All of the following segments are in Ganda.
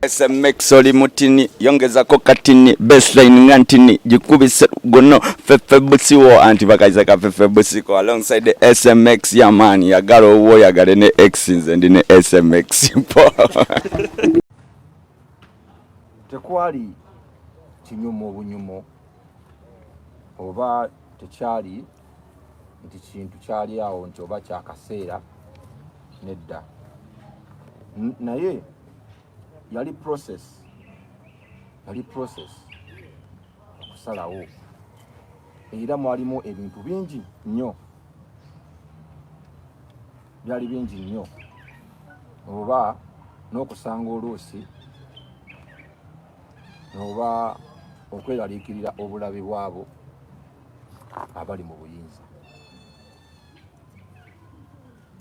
SMX oli mutini yongezako katini baseline nga ntini gikubise guno fefe busiwo anti bakayiza ka fefe busiko alongside the SMX ya man yagala owuwo yagale ne X nze ndi ne SMX mpo. Tekwali kinyumo obunyumo oba tekyali nti kintu kyali awo nti oba kyakaseera nedda, naye yali process, yali process okusalawo, era mwalimu ebintu bingi nnyo, byali bingi nnyo, oba n'okusanga oluusi oba okweraliikirira obulabe bwabo abali mu buyinza.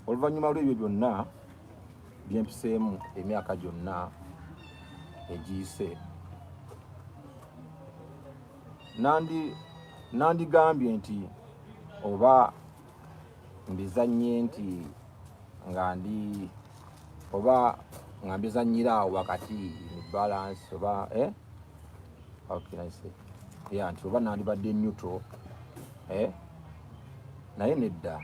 Oluvannyuma lw'ebyo byonna byempiseemu emyaka gyonna egiyise, nandigambye nti oba mbizannye nti nga ndi oba nga mbizannyira awo wakati mu balance oba how can I say? Yeah, nti oba nandibadde neutral, naye nedda.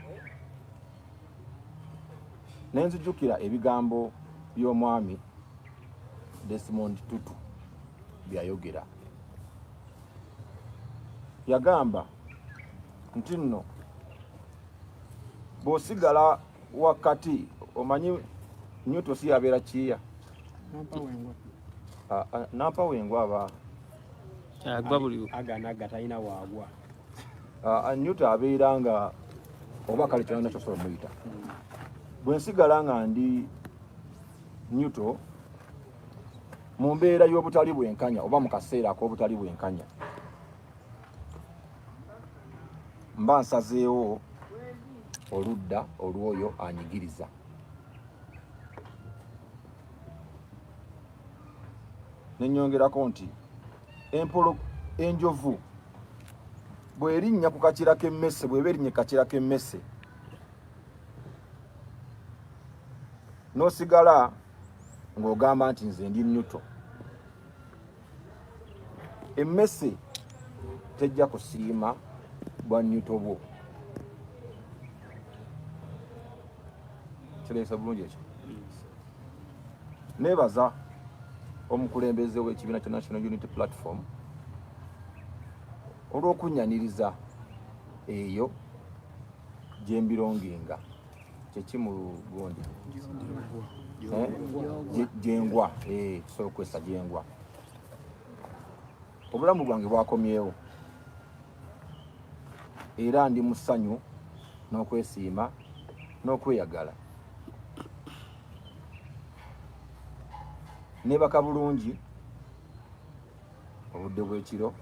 Nenzijukira ebigambo by'omwami Desmond Tutu byayogera. Yagamba nti nno bw'osigala wakati, omanyi neutral si yabeera kiya nampa wengwa aba agwa buli aganaga talina waagwa. Neutral abeera nga oba kale kyonna kyosobola omuyita. Bwe nsigala nga ndi neutral mu mbeera y'obutali bwenkanya oba mu kaseera ak'obutali bwenkanya, mba nsazeewo oludda olw'oyo anyigiriza. Nenyongerako nti empolo enjovu bw'erinnya ku kakira k'emmese, bw'eba erinnya kakira k'emmese n'osigala ng'ogamba nti nze ndi neutral, emmese tejja kusiima bwa neutral bwo. Kireesa bulungi ekyo. Neebaza omukulembeze w'ekibiina kya National Unity Platform olw'okunnyaniriza eyo gye mbironginga kyeki mu gundi gyengwa, tusobola okwesa gyengwa. Obulamu bwange bwakomyewo era ndi mu ssanyu n'okwesiima n'okweyagala. Neebaka bulungi obudde bw'ekiro.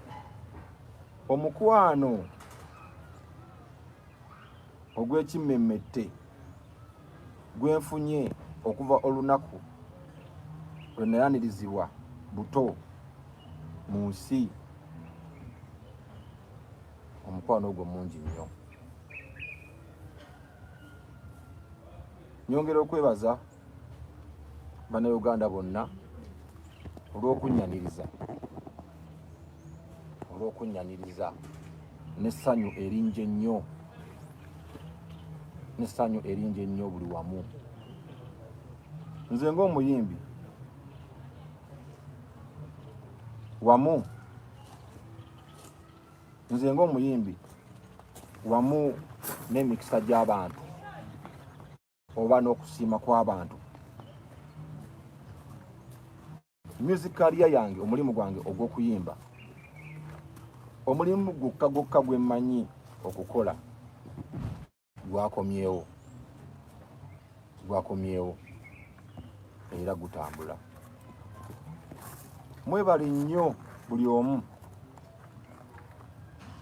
Omukwano ogw'ekimmemmette gwenfunye okuva olunaku lwe nayanirizibwa buto mu nsi, omukwano ogwo mungi nnyo. Nyongera okwebaza Bannayuganda bonna olw'okunnyaniriza n'essanyu eringi ennyo, n'essanyu eringi ennyo buli wamu. Nze ng'omuyimbi wamu, nze ng'omuyimbi wamu n'emikisa gy'abantu oba n'okusiima kw'abantu, music career yange, omulimu gwange ogw'okuyimba, omulimu gwokka gwokka gwe mmanyi okukola, gwakomyewo, gwakomyewo era gutambula. Mwebale nnyo buli omu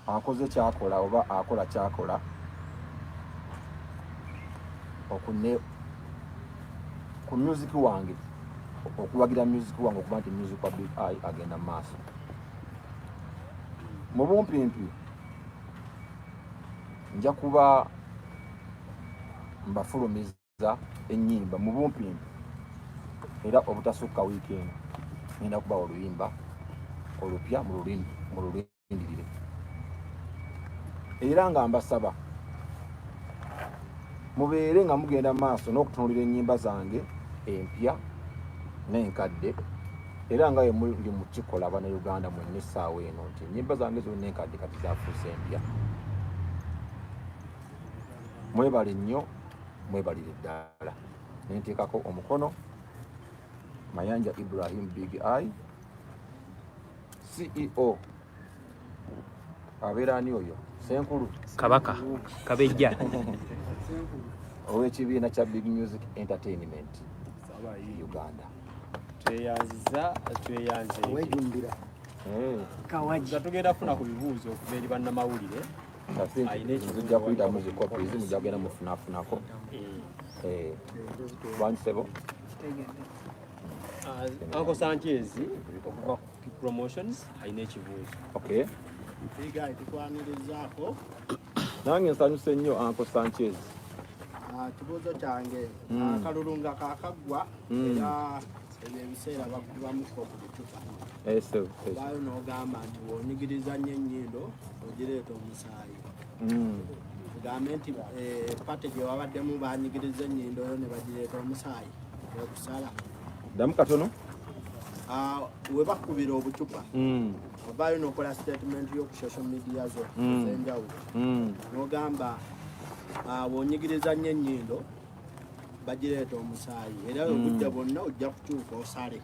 akoze kyakola oba akola kyakola okune ku music wange, okuwagira music wange, okuba nti music wa Big Eye agenda mu maaso. Mu bumpimpi nja kuba mbafulumiza ennyimba mu bumpimpi era obutasukka wiiki eno. Ngenda kubawa oluyimba olupya mululindirire, era nga mbasaba mubeere nga mugenda maaso n'okutunulira ennyimba zange empya n'enkadde, era nga bwe muli mukikola Bannayuganda mwenna essaawa eno, nti ennyimba zange zonna enkadde kati zafuuse empya. Mwebale nnyo, mwebalire ddala. Nenteekako omukono, Mayanja Ibrahim, Big Eye, CEO. Abeera ani oyo? Senkulu. Kabaka Kabejja. Ow'ekibiina kya Big Music Entertainment Uganda. Tweyanziza, tweyanze. Wejumbira. Nga tugenda kufuna ku bibuuzo okuva eri bannamawulire. Ayina ekibuuzo. Nzija kuyitamu zi copies, mujja kugenda mufunafunako. Wansebo. Uncle Sanchez okuva ku Promotions alina ekibuuzo. Okay. Big Eye, tukwanirizaako. Nange nsanyuse nnyo, Uncle Sanchez. Kibuuzo kyange, akalulu nga kakaggwa, era ebyo ebiseera bakubamuko ku bicupa, Eh, sir. baayo n'ogamba nti bw'onyigiriza nnyo ennyindo ogireeta omusaayi. Tugambe nti party gye wabaddemu banyigiriza ennyindo yo ne bagireeta omusaayi okusala? Ddamu katono. We bakubira obucupa, ovaayo n'okola statement yo ku social media zo ez'enjawulo, n'ogamba bw'onyigiriza nnyo ennyindo bagireeta omusaayi, era obudde bwonna ojja kukyuka osale.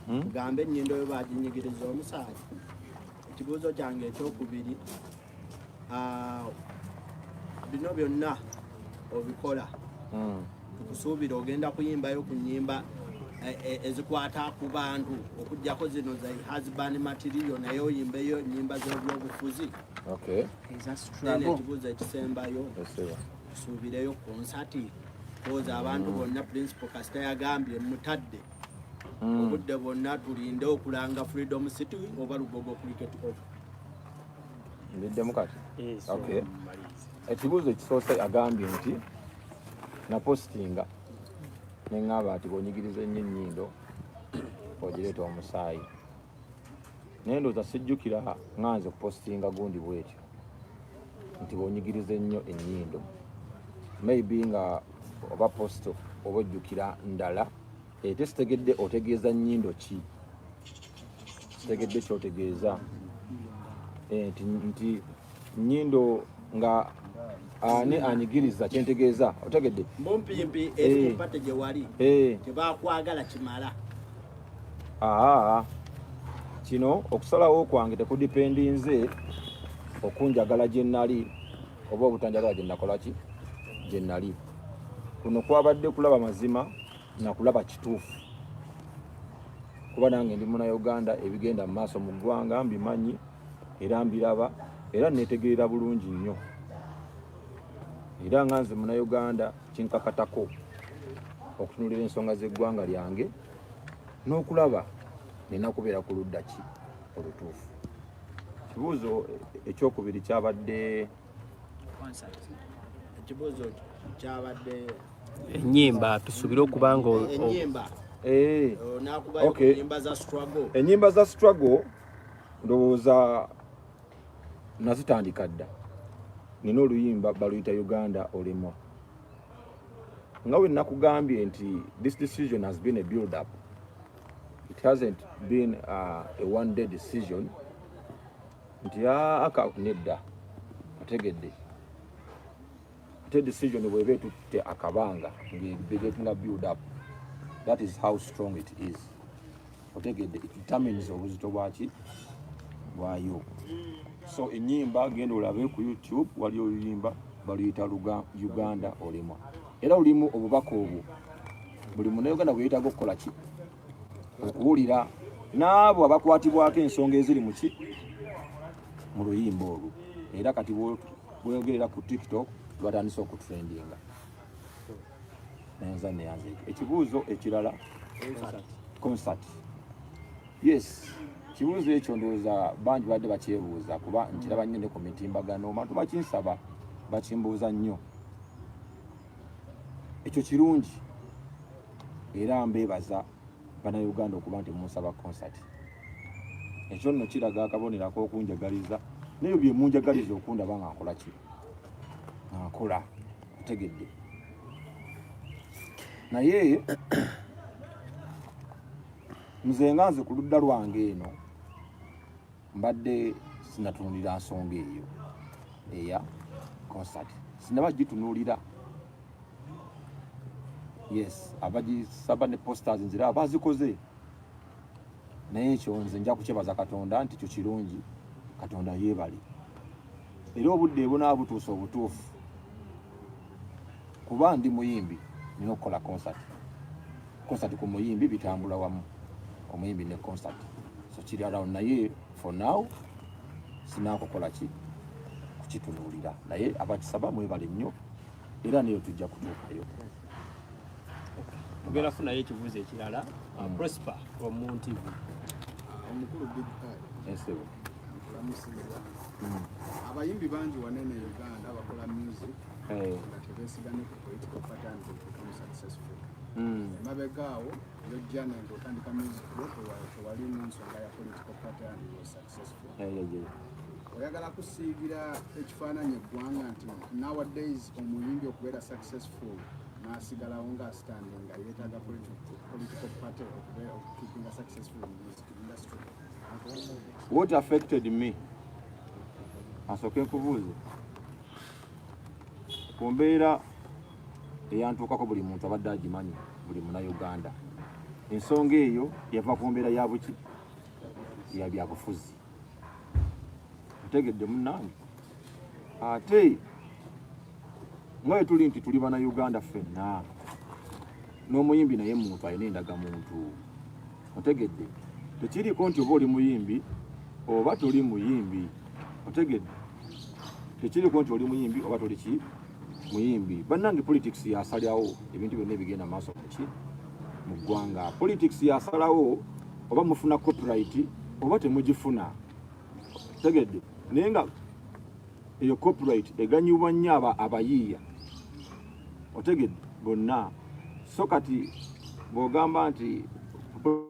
Tugambe ennyindo yo baginyigiriza omusaayi? Ekibuuzo kyange ekyokubiri, bino byonna obikola, tukusuubira ogenda kuyimbayo ku nnyimba ezikwata ku bantu, okugjako zino za husband material, naye oyimbeyo ennyimba z'ebyobufuzi? Okay. Eza Then struggle. ekibuuzo ekisembayo, Eseba. tusuubireyo konsati oza abantu bonna? Principal kasita yagambye mutadde obudde bwonna, tulinde okulanga Freedom City oba Lugogo Cricket Oval? Mbiddemu kati. So Okay. malirize. Ekibuuzo ekisoose, agambye nti napositinga neŋŋamba nti bw'onyigiriza ennyo ennyindo ogireeta omusaayi, naye ndowooza sijjukira nga nze kupositinga gundi bwetyo nti bw'onyigiriza ennyo ennyindo. Maybe nga oba post oba ojjukira ndala, ate sitegedde otegeeza nnyindo ki, sitegedde kyotegeeza. Nti nnyindo nga ani anyigiriza, kyentegeeza otegedde? Mumpimpi eri mu party gye wali tebakwagala kimala. Aa, kino okusalawo kwange tekudipendinze okunjagala gye nali oba obutanjagala gye nakola ki gye nali. Kuno kwabadde kulaba mazima nakulaba kituufu, kuba nange ndi Munauganda, ebigenda mu maaso mu ggwanga mbimanyi era mbiraba era netegerera bulungi nnyo. Era nga nze Munauganda, kinkakatako okutunulira ensonga z'eggwanga lyange n'okulaba nina kubeera ku ludda ki olutuufu. Kibuuzo ekyokubiri kyabadde? Ekibuuzo kyabadde Ennyimba, tusuubire okuba nga ennyimba onakubayo ku nyimba za struggle? Ennyimba za struggle ndowooza nazitandika dda. Nina oluyimba baluyita Uganda Olemwa. Nga bwe nakugambye nti this decision has been a build up, it hasn't been a one day decision nti aka nedda, otegedde? Ate decision bweba etutte akabanga nga build up, that is how strong it is, otegedde? It determines obuzito bwaki bwayo. So enyimba, genda olabe ku YouTube, waliyo oluyimba baluyita Uganda Olemwa, era lulimu obubaka obwo buli Munauganda bwe yeetaaga okukola ki, okuwulira, n'abo abakwatibwako ensonga eziri muki mu luyimba olwo. Era kati bweyogerera ku TikTok lwatandise okutrendinga. Nenza neyanzeeko. Ekibuuzo ekirala, concert. Yes, kibuuzo ekyo ndowooza bangi badde bakyebuuza, kuba nkiraba nnyo ne ku mitimbagano, bantu bakinsaba, bakimbuuza nnyo. Ekyo kirungi era mbeebaza. Bannayuganda okuba nti munsaba concert. Ekyo nno kiraga akabonero ak'okunjagaliza n'ebyo bye munjagaliza okundaba nga nkola ki, nga nkola, otegedde? Naye nze nga nze ku ludda lwange eno mbadde sinatunuulira nsonga eyo eya concert, sinaba gitunuulira. Yes, abagisaba ne posters nzira bazikoze, naye ekyo nze nja kukyebaza Katonda nti kyo kirungi, Katonda yeebale. Era obudde ebunaa butuuse obutuufu, kuba ndi muyimbi, nina okukola concert. Concert ku muyimbi bitambula wamu, omuyimbi ne concert, so kiri around. Naye for now sinakukola ki kukitunuulira, naye abakisaba mwebale nnyo, era neyo tujja kutuukayo. Tugenda funayo ekibuuzo ekirala. Prosper from Moon TV. Omukulu Big Eye, Esebo. nkulamusiza. Abayimbi bangi wanene Uganda bakola music nga tebeesigamye ku political party and they become successful. Emabega awo yojja nga otandika music wo, tewalimu nsonga ya political party and you was successful. Oyagala kusiigira ekifaananyi eggwanga nti nowadays omuyimbi okubeera successful n'asigalawo ng'astandinga yeetaaga political party okubeera okukeepinga successful in music industry? What affected me, asooke nkubuuze ku mbeera eyantuukako, buli muntu abadde agimanyi, buli Munauganda. Ensonga eyo yava ku mbeera ya buki, ya byabufuzi, otegedde munnange? Ate nga bwe tuli nti tuli Bannayuganda ffenna, n'omuyimbi naye muntu, alina endagamuntu, otegedde? Tekiriiko nti oba oli muyimbi oba toli muyimbi, otegedde? Tekiriiko nti oli muyimbi oba toli ki muyimbi. Bannange, politics yasalyawo ebintu byonna ebigenda maaso muki mu ggwanga. Politics yasalawo oba mufuna copyright oba temugifuna, otegedde? Naye nga eyo copyright eganyulwa nnyo abayiiya, otegedde, bonna. So kati bw'ogamba nti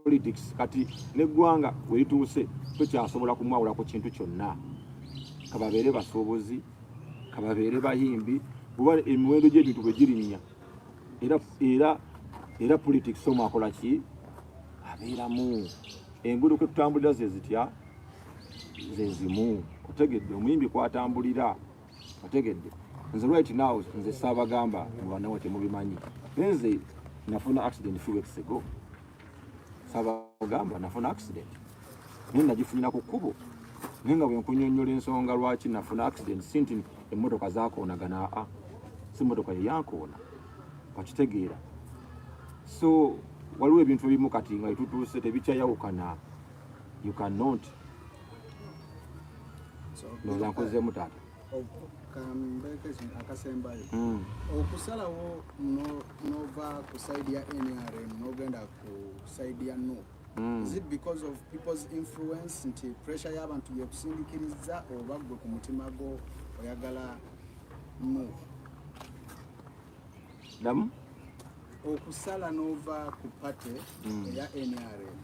politics, kati neggwanga we lituuse tokyasobola kumwawula ku kintu kyonna, kababeere basuubuzi, kababeere bayimbi, kuba emiwendo gy'ebintu bwe girinnya, era politics omu akola ki, abeeramu. Enguudo kwe tutambulira ze zitya? Ze zimu, otegedde? Omuyimbi kwatambulira, otegedde? Nze right now, nze saabagamba mubanawe, temubimanyi, naye nze nafuna accident few weeks ago. Saabagamba nafuna accident, naye nagifunira ku kkubo. Naye nga bwe nkunyonnyola ensonga lwaki nafuna accident, si nti emmotoka zakoonagana, aa, si mmotoka yeyankoona, okitegeera? So waliwo ebintu ebimu kati nga etutuuse tebikyayawukana, you cannot. Ndowooza nkozeemu, taata. Kambeeko akasembayo. Okusalawo nova ku side ya NRM n'ogenda ku side ya NUP, is it because of people's influence, nti pressure y'abantu yekusindikiriza, oba gwe ku mutima gwo oyagala NUP? Ddamu. Okusala n'ova ku party eya NRM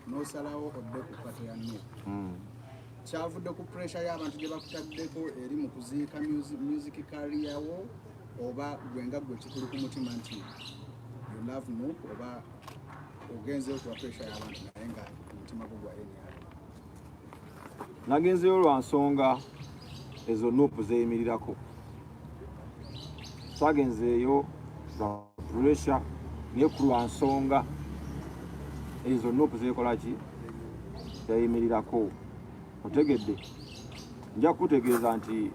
n'osalawo odde ku party ya NUP, kyavudde ku pressure y'abantu gye bakutaddeko eri mu kuziika music career wo, oba gwe nga gwe kikuli ku mutima nti you love NUP, oba ogenzeyo kuba pressure y'abantu naye nga ku mutima gwo gwa NRM? Nagenzeyo lwa nsonga ezo NUP zeyimirirako. Sagenzeeyo lwa pressure, naye ku lwa nsonga ezo NUP zekola ki, zeyimirirako, otegedde? Nja kukutegeeza nti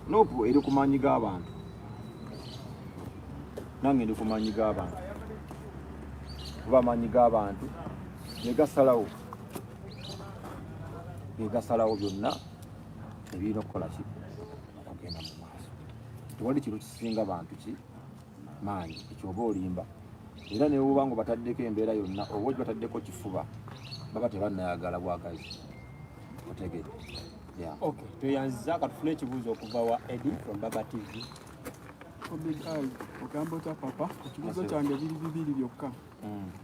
NUP eri ku maanyi g'abantu, nange ndi ku maanyi g'abantu, kuba amaanyi g'abantu gegasalawo, gegasalawo byonna ebirina okukola ki, okugenda mu maaso. Tewali kintu kisinga bantu ki maanyi, ekyoba olimba. Era newoba nga obataddeko embeera yonna, oba ogibataddeko kifuba, baba tebannayagala bwagazi, otegedde? Yeah. Okay, tweyanziza. Katufune ekibuuzo okuva wa Eddie from Baba TV. Big Eye, ogamba otya papa? Ekibuuzo kyange biri bibiri byokka.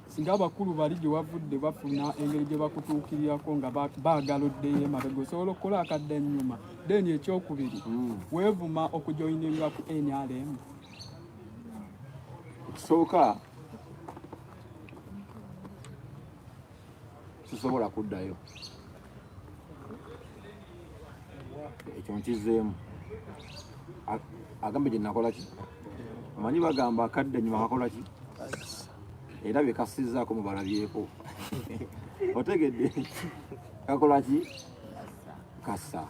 Singa abakulu bali gye wavudde bafuna engeri gye bakutuukirirako nga baagala oddeyo emabega, osobola okukola akadda ennyuma? Then ekyokubiri, weevuma okujoyininga ku NRM? Ekisooka, sisobola kuddayo, ekyo nkizeemu. Agambe gye nakola ki, omanyi bagamba akadda enyuma kakola ki, era bye kasizaako mubalabyeko, otegedde, kakola ki, kassa.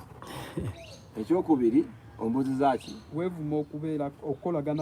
Ekyokubiri ombuuziza ki? Weevuma okubeera okukolagana